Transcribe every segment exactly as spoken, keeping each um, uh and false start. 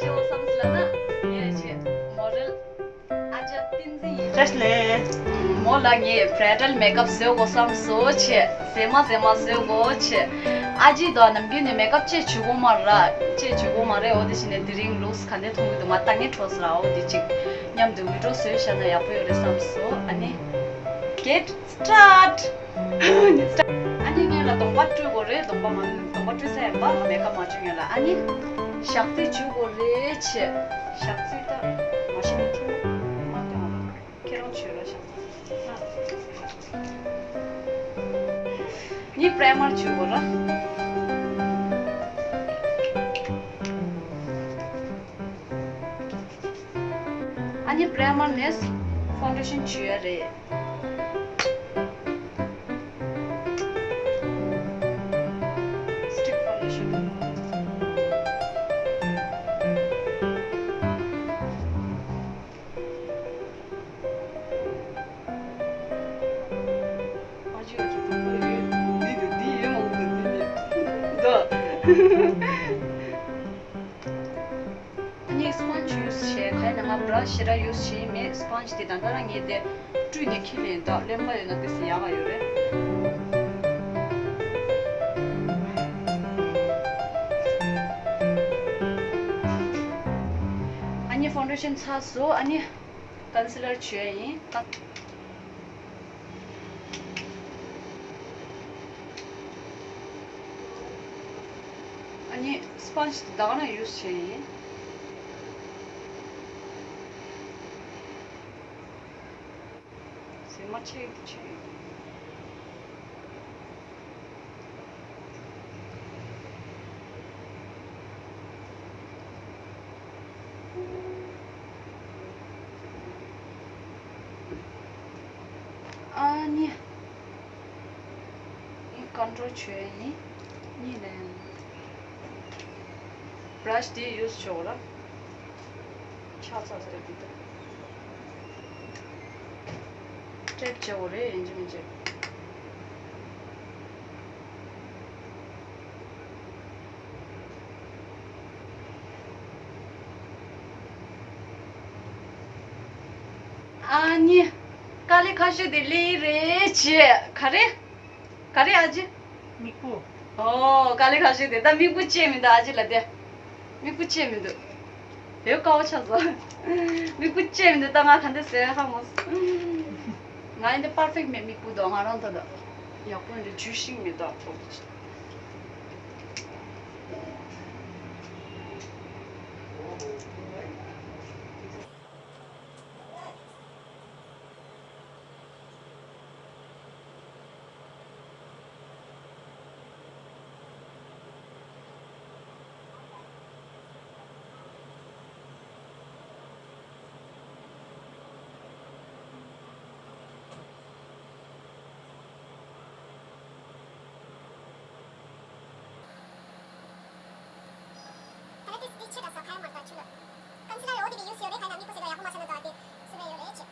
བསམ་སོང་ལ་ན་ངས་ཅི་མོ་ཌེལ་ཨ་ཅག་བསྟན་འཛིན་ཡིན། བཀྲ་ཤིས་བདེ་ལེགས། མོ་ལ་ངས་བྷ་རའི་ཌལ་མེག་ཨབ་བཟོ་དགོས་བསམ་སོང་ཆེ། མཛེས་མ་མཛེས་མ་བཟོ་དགོས་ཆེ། ཨ་ཅེ་དང་ནམ་རྒྱུན་ནས་མེག་ཨབ་ཅེ་བྱེད་དགོས་མ་ར། ཅེ་བྱེད་དགོས་མ་རེད། འོ་དེ་བཞིན་ནས་དེ་རིང་ལུགས་ག་འདྲ་མཐོང་གི་འདུག་མ་ལྟ་ངན་འཕྲོ་སོང་ར། འོ་དེ་ཅིག་མཉམ་དུ་བི་ཌིའོ་བཟོས་བཞག་ན་ཡག་པོ་ཡོད་རེད་བསམ་སོང་། ཨ་ནི་གེཊ་སི་ཊར་ཊི། ཨ་ནི་སྔོན་ལ་གདོང་པ་བཀྲུ་དགོས་རེད། གདོང་པ་མ་གདོང་པ་བཀྲུས་ཚར་ཡིན་པ། མེག་ཨབ་མ་བྱུང་ཡོད་ལ། ཨ་ནི་ཞག་རྩི་བྱུག་དགོས་རེད་ཆེ། ཞག་རྩི་ད་མ་ཤེས་ནི་ཁྱོད་མ་སྟོན་ང་ལ། ཁྱེད་རང་བྱོས་ར་ཞག་རྩི། ཨ་ནི་པི་རའི་མར་བྱུག་དགོས་ར། ཨ་ནི་པི་རའི་མར་ནས་ཕའུན་ཌེ་ཤན་བྱུག་ཡ་རེད། སི་ཊིག་ཕའུན་ཌེ་ཤན། ཨ་ཅེ་ཨ་ཅེ་དུང་ཕྱུར་ཡོད། འདི་འདི་འདི་ཡོད་མ་འོང་། འདི་འདི་འདི་འདི། ཨ་ནི་སི་པོན་ཇི་ཡུ་སི་བྱས། ག་ཡིན་ན་ང་བྷ་ར་ཤི་ཞེ་དྲག་ཡུ་སི་བྱས་མེད། སི་པོན་ཇི་དེ་ད་ལྟ་རང་ངས་དེ་བཀྲུས་ནས་འཁྱེར་ལེན་ད་རློན་པ་ཡོད་ན་དེ་སི་ཡག་ག་ཡོད་རེད། ཨ་ནི་ཕའུན་ཌེ་ཤན་ཚར་སོང་། ཨ་ནི་ཀོན་སི་ལར་བྱས་ཡིན། ཨ་ནི་སི་པོན་ཇི་དེ་ད་ག་རང་ཡུ་སི་བྱས་ཡིན། མཛེས་མ་ཆེ་ཆེ། ཨ་ནི། ཨི་ཀོན་ཊུར་བྱས་ཡིན། གཉིས་ལན། བྷ་ར་ཤི་དེ་ཡུ་སི་བྱོས་ར། ཆག་ཚར་ས་རེད་འདི་ལྟ། ཊེབ་བྱེད་དགོས་རེད་ཡིན་གཅིག་མིན་གཅིག། ཨ་ནི། དཀའ་ལས་ཁག་ཤོས་དེ་སླེབས་ཡིན་རེད་ཅེ། ག་རེ། ག་རེ་ཨ་ཅེ། མིག་སྤུ། ཨོ། དཀའ་ལས་ཁག་ཤོས་དེ་ད་མིག་སྤུ་བཅད་མི་འདུག་ཨ་ཅེ་ལ་དེ། མིག་སྤུ་བཅད་མི་འདུག་དེ་དཀའ་བ་ཆགས་སོང་། མིག་སྤུ་བཅད་མི་འདུག་ད་ང་ག་འདྲ་ཟེར་ཧ་མ་སོང་། ང་ཡིན་དེ་པར་ཕེག་མེད་མིག་སྤུ་དང་ང་རང་ད་ད། ཡག་པོ་འདི་ཇུས་ཤིག་མི་འདུག་ད་ལྟ་དེ་ཆེ་དྲགས་སོང་། ག་ཡང་མ་རེད་ད་ཆུ་ལ། ཀོན་སི་ལར་འོ་དེ་གི་ཡུ་སི་ཡོད་རེད། ག་ཡིན་ན་མིག་སྤུ་ཟེར་ག་ཡག་པོ་མ་ཤེས་ན་ད་དེ་སུ་རེད་ཡོད་རེད་ཆེ།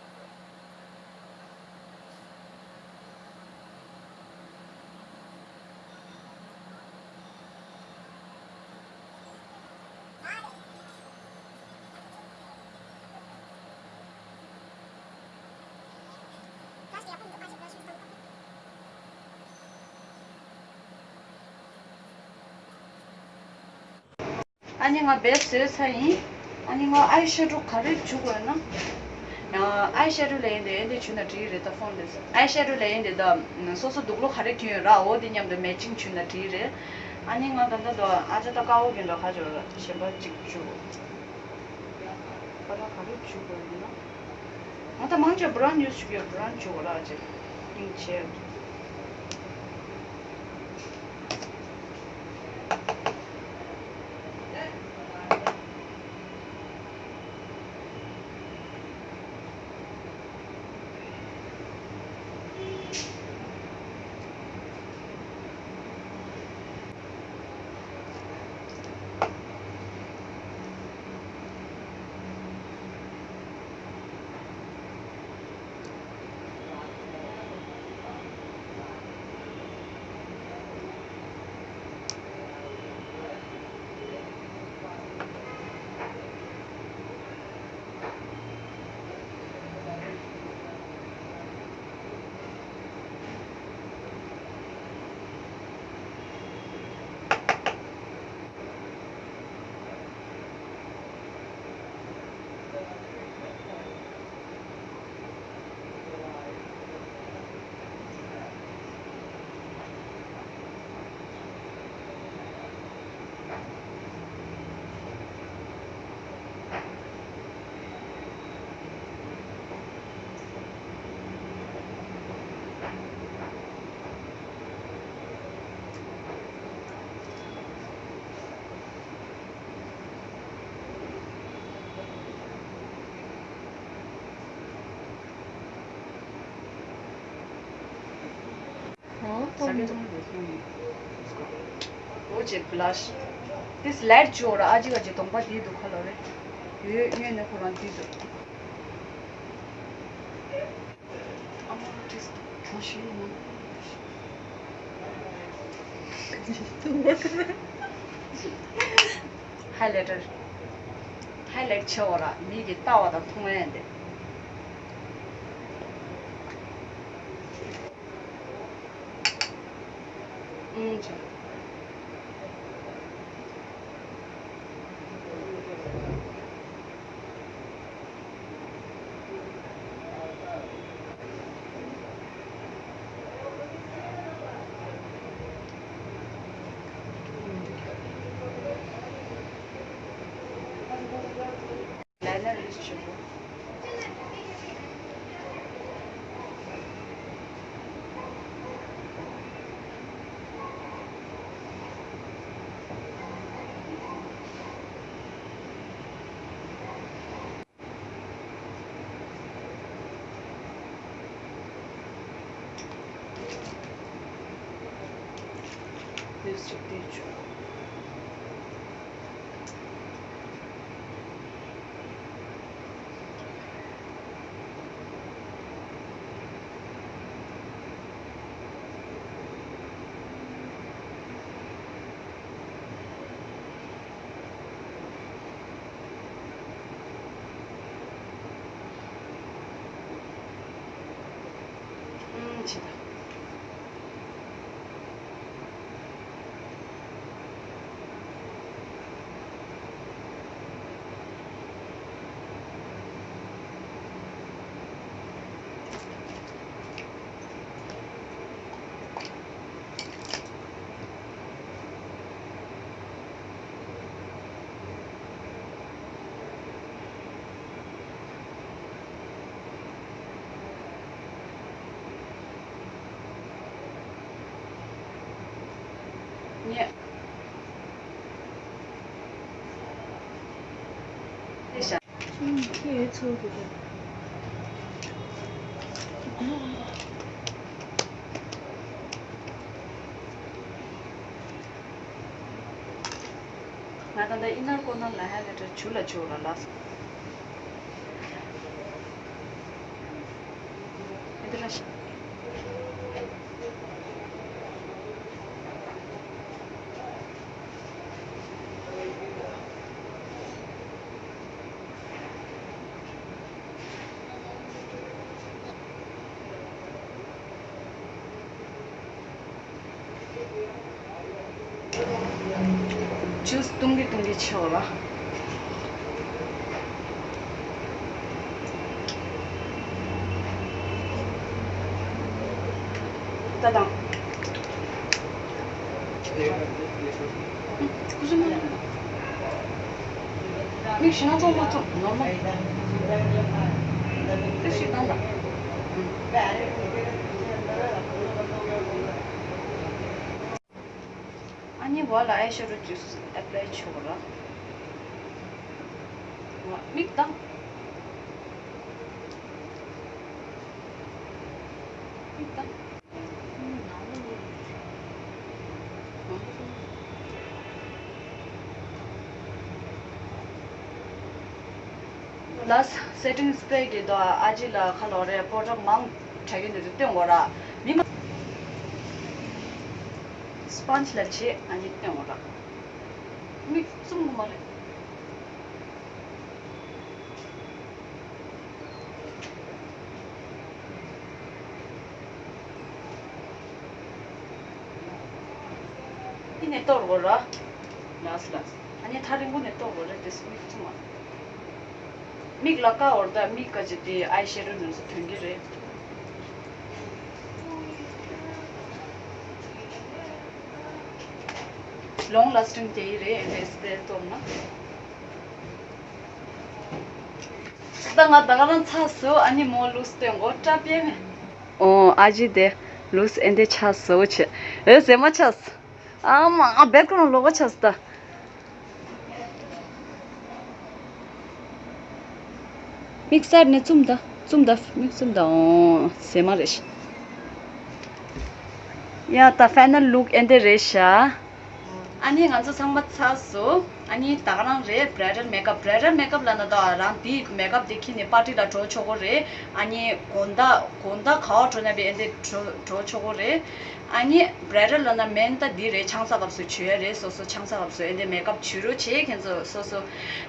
ཨ་ནི་ང་བེད་བཟོས་ཚར་ཡིན། ཨ་ནི་ང་བེད་བཟོས་ཚར་ཡིན། ཨ་ནི་ང་ཨའི་ཤེ་ཌོ་ག་རེ་བྱུག་དགོས་ན། ཨའི་ཤེ་ཌོ་ལ་ཡིན་དེ་ཡིན་དེ་བྱུག་ན་འགྲིག་རེད་ད་ཕོན་དེ། ཨའི་ཤེ་ཌོ་ལ་ཡིན་དེ་ད་སོ་སོ་དུག་ལོག་ག་རེ་གྱོན་ཡོད་ར་འོ་དེ་མཉམ་དུ་མེ་ཅིང་བྱུག་ན་འགྲིག་རེད། ཨ་ནི་ང་ད་ལྟ་ད་ཨ་ཅག་ད་དཀར་པོ་གྱོན་འདྲ་ཁ་སྦྱོར་གཞན་པ་ཅིག་བྱུག་ད་ལྟ་ག་རེ་བྱུག་དགོས་ཡིན་ན། ང་ད་མང་ཆེ་བྷ་རའུན་ཡུ་སི་བྱེད་ཀྱི་ཡོད། བྷ་རའུན་བྱེད་དགོས་ར་ཅེ་ཡིན་བྱས། འོ་ཅེ་བླ་ཤ། དེ་སླེད་ཅོ་ར་ཨ་ཅི་ག་ཅི་གདོང་པ་དེ་འདུག་ཁ་ལོ་རེ། ཡོད་ཡོད་ནས་ཁོ་རང་དེ་འདུག་ཨ་མ་ཏིས་གྲོང་ཤིག་ཡིན་ན། ཧའི་ལའི་ཊར། ཧའི་ལའི་ཊ་བྱེད་འོ་ར་མིག་གི་ལྟ་བ་དང་མཐོང་ཡ་འདི། ཨུམ་ཅི། ལས་ན་རིས་ཆུ་བོ། ལིབ་སི་ཊིག་དེ་བྱུག་ཨུམ་ཆི་ད། ཉེ། དེ་བཞག་ཁྱེད་ཚོ་གི་རེད། ང་ད་ལྟ་ཨི་ནར་ཀོ་ནར་ལ་ཧའི་ལའི་ཊར་བྱུག་ལ་བྱུག་ར་ལ། འདི་ར་ཤ། ཇུས་བཏུང་གི་བཏུང་གི་ཆེ་བ་ལ། ད་དང་། ཁུ་སུམ་མ། མིག་ཞི་ན་ཙོག་མ་ཙོག་ནོར་མ། དེ་ཞིག་བཏང་དང་། ཨ་ནི་བ་ལ་ཨའི་ཤེ་ཌོ་ཇུས་ཨེབ་ལའི་ཆོག་ར། མིག་དང་། མིག་དང་། ལ་སེ་ཊིང་སི་པེག་གི་དོ་ཨ་ཅི་ལ་ཁ་ལོ་རེ་པོ་ཊར་མང་དྲག་གི་འདུག་སྟོན་འོ་ར་མི་མ། སི་པོན་ཇི་ལ་བྱེད་ཨ་ནི་སྟོན་འོ་ར་མིག་བཙུམ་གི་མ་རེད། འདི་ནས་གཏོར་དགོས་ར། ལགས་ལགས། ཨ་ནི་ཐག་རིང་པོ་ནས་གཏོར་དགོས་ར་དེ་སུ་མིག་བཙུམ་མ། མིག་ལ་ཀ་འོར་ད་མིག་ག་ཅི་དེ་ཨའི་ཤེ་ཌོ་ནང་སུ་ཐོན་གི་རེད། ལོང་ལ་སི་ཊིང་དེ་ཡི་རེད་ཨེ་འདྲས་དེ་གཏོར་ན། ད་ང་ད་ག་རང་ཚ་སོ་ཨ་ནི་མོ་ལུས་སྟོན་གོ་སྐྲ་པེ་མེ། ཨོ་ཨ་ཇི་དེ་ལུས་ཨེ་འདྲས་ཆ་སོ་ཆེ། ཨེ་ཟེ་མ་ཆ་སོ། ཨ་མ་ཨ་བེར་ཀོ་རང་ལོག་ག་ཆ་སོ་ད། མིག་སར་ནས་བཙུམ་ད་བཙུམ་ད་མིག་བཙུམ་ད་ཨོ་ཟེ་མ་རེད་ཤི། ཡ་ད་ཕའི་ནལ་ལུག་ཨེ་འདྲ་རེད་ཤག་ཨ་ནི་ང་ཚོ་ཚང་མ་ཚར་སོང་། ཨ་ནི་ད་ག་རང་རེད། བྷ་རའི་ཌལ་མེག་ཨབ། བྷ་རའི་ཌལ་མེག་ཨབ་ལབ་ན་ད་རང་འདི་མེག་ཨབ་འདི་འཁྱེར་ནས་པར་ཊི་ལ་འགྲོ་ཆོག་གི་རེད། ཨ་ནི་དགོང་དག་དགོང་དག་ག་པར་འགྲོ་ན་བས་ཨེ་འདྲ་འགྲོ་འགྲོ་ཆོག་གི་རེད། ཨ་ནི་བྷ་རའི་ཌལ་ལབ་ན་མེན་ད་འདི་རེད། ཆང་ས་སྐབས་སུ་བྱུག་ཡ་རེད། སོ་སོ་ཆང་ས་སྐབས་སུ་ཨེ་འདྲ་མེག་ཨབ་བྱུག་རོགས་བྱེད། ཁྱེད་ཚོ་སོ་སོ་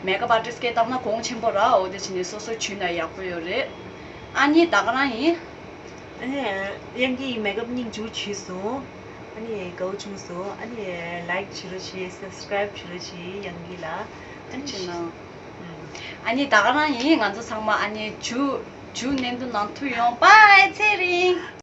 མེག་ཨབ་ཨར་ཊིསི་སྐད་བཏང་ན་གོང་ཆེན་པོ་ར། འོ་དེ་བྱས་ནས་སོ་སོ་བྱུག་ན་ཡག་པོ་ཡོད་རེད། ཨ་ནི་ད་ག་རང་ཡིན། ཨ་ནི་དབྱངས་སྐྱིད་ཡིས་མེག་ཨབ་སྙིང་རྗེ་པོ་བྱས་སོང་། ཨ་ནི་དགའ་པོ་བྱུང་སོང་། ཨ་ནི་ལའིཀ་བྱེད་རོགས་བྱེད། སབ་སི་ཀ་རའིབ་བྱེད་རོགས་བྱེད། དབྱངས་སྐྱིད་ལ། ཨ་ནི་ཐུགས་རྗེ་གནང་། ཨ་ནི་ད་ག་རང་ཡིན། ང་ཚོ་ཚང་མ་ཨ་ནི་མཇུག་མཇུག་བརྙན་ཐུང་ནང་ཐུག་ཡོང་། པའི་ཚེ་རིང་།